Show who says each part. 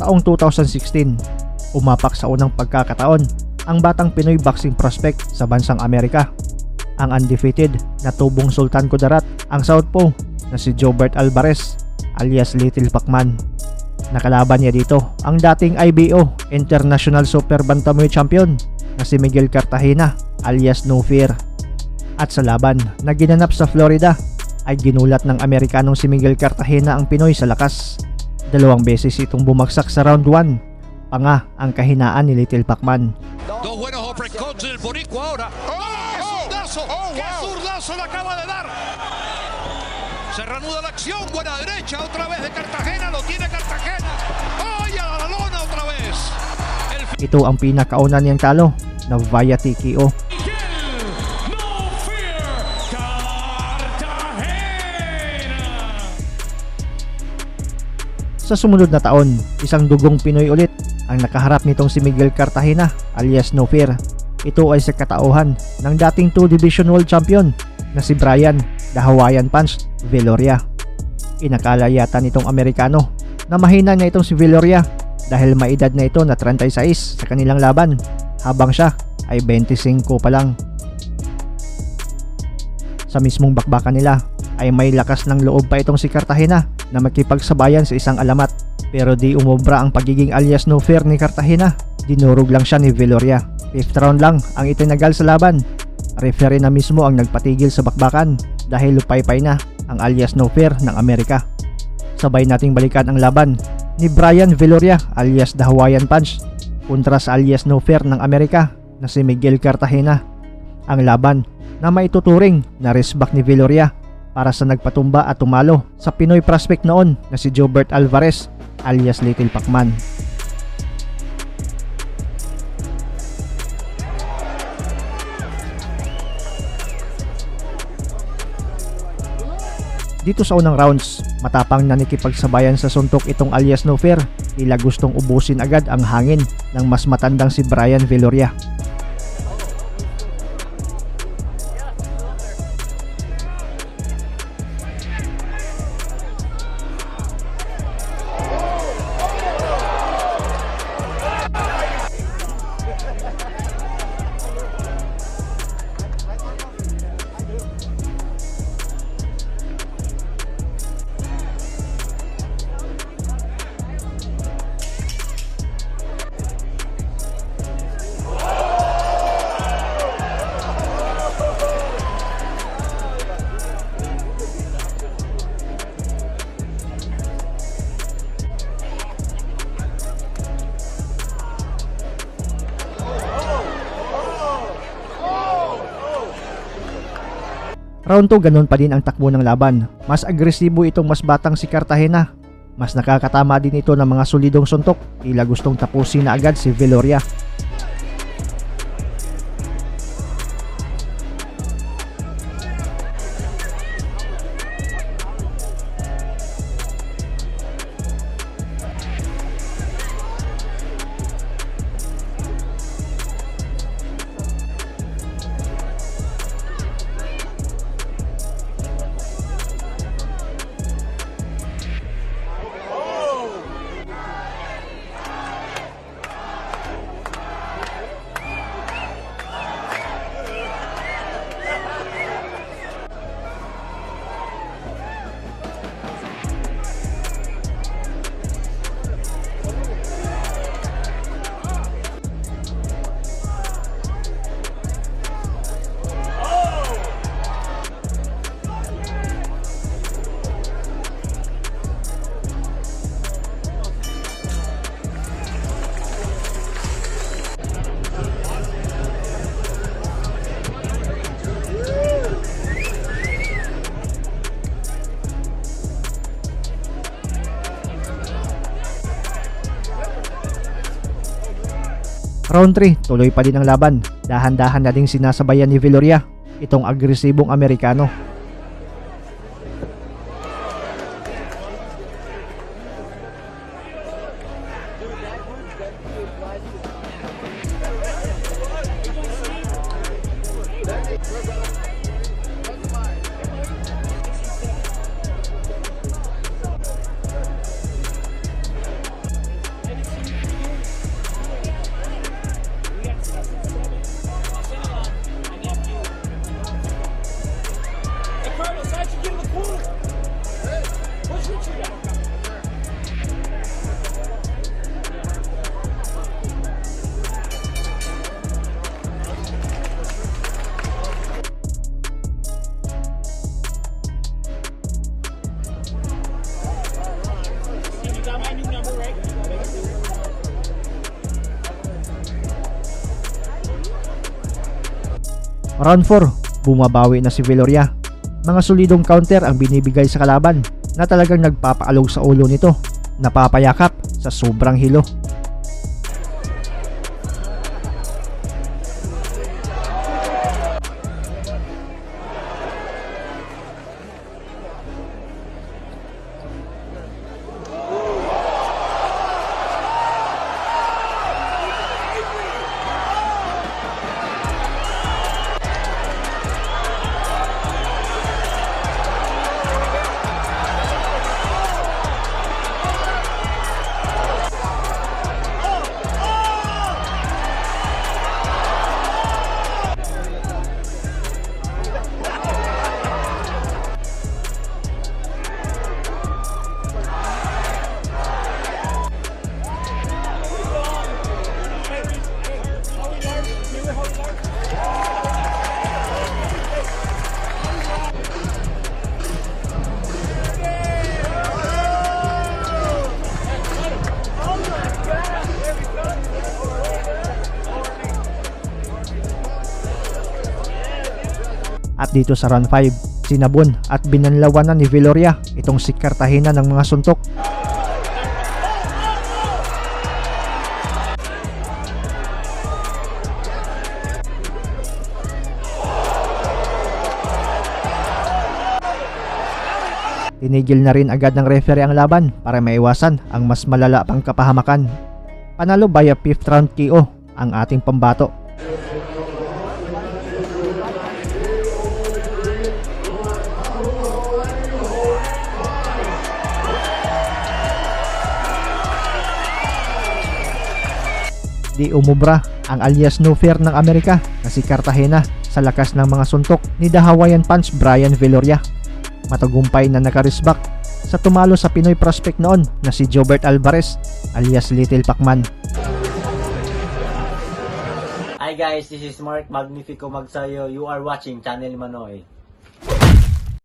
Speaker 1: Taong 2016, umapak sa unang pagkakataon ang batang Pinoy boxing prospect sa bansang Amerika. Ang undefeated na tubong Sultan Kudarat, ang southpaw na si Jobert Alvarez alias Little Pacman. Nakalaban niya dito ang dating IBO International Super Bantamweight Champion na si Miguel Cartagena alias No Fear. At sa laban na ginanap sa Florida ay ginulat ng Amerikanong si Miguel Cartagena ang Pinoy sa lakas. Dalawang beses itong bumagsak sa round 1. Panga ang kahinaan ni Little Pacman.
Speaker 2: Dos buenos uppercuts del boricua ahora. ¡Oh, qué zurdazo! ¡Qué zurdazo le acaba de dar! Se reanuda la acción. Buena derecha otra vez de Cartagena. Lo tiene Cartagena. ¡Ay, a la lona otra vez! El
Speaker 1: Ito ang pinakauna niyang talo na via TKO.
Speaker 3: Miguel No Fear Cartagena.
Speaker 1: Sa sumunod na taon, isang dugong Pinoy ulit ang nakaharap nitong si Miguel Cartagena alias No Fear. Ito ay sa katauhan ng dating 2 Division World Champion na si Brian The Hawaiian Punch Viloria. Inakala yata nitong Amerikano na mahina na itong si Viloria dahil may edad na ito na 36 sa kanilang laban habang siya ay 25 pa lang. Sa mismong bakbakan nila ay may lakas ng loob pa itong si Cartagena na makipagsabayan sa isang alamat. Pero di umobra ang pagiging alias No Fear ni Cartagena. Dinurog lang siya ni Viloria. Fifth round lang ang itinagal sa laban. Referee na mismo ang nagpatigil sa bakbakan dahil lupaypay na ang alias No Fear ng Amerika. Sabay nating balikan ang laban ni Brian Viloria alias The Hawaiian Punch kontra sa alias No Fear ng Amerika na si Miguel Cartagena. Ang laban na maituturing na resbak ni Viloria para sa nagpatumba at tumalo sa Pinoy prospect noon na si Jobert Alvarez alias Little Pacman. Dito sa unang rounds, matapang na nakipagsabayan sa suntok itong alias No Fear. Tila gustong ubusin agad ang hangin ng mas matandang si Brian Viloria. Round 2, ganun pa din ang takbo ng laban. Mas agresibo itong mas batang si Cartagena. Mas nakakatama din ito ng mga solidong suntok. Tila gustong tapusin na agad si Viloria. Round 3, tuloy pa din ang laban. Dahan-dahan na ding sinasabayan ni Viloria itong agresibong Amerikano. Round 4, bumabawi na si Viloria. Mga solidong counter ang binibigay sa kalaban na talagang nagpapaalog sa ulo nito. Napapayakap sa sobrang hilo. At dito sa round 5, sinabon at binanlawan na ni Viloria itong si Cartagena ng mga suntok. Tinigil na rin agad ng referee ang laban para maiwasan ang mas malala pang kapahamakan. Panalo by a 5th round KO ang ating pambato. Di umubra ang alias No Fear ng Amerika na si Cartagena sa lakas ng mga suntok ni The Hawaiian Punch Brian Viloria. Matagumpay na nakarisbak sa tumalo sa Pinoy prospect noon na si Jobert Alvarez alias Little Pacman.
Speaker 4: Hi guys, this is Mark Magnifico Magsayo. You are watching Channel Manoy.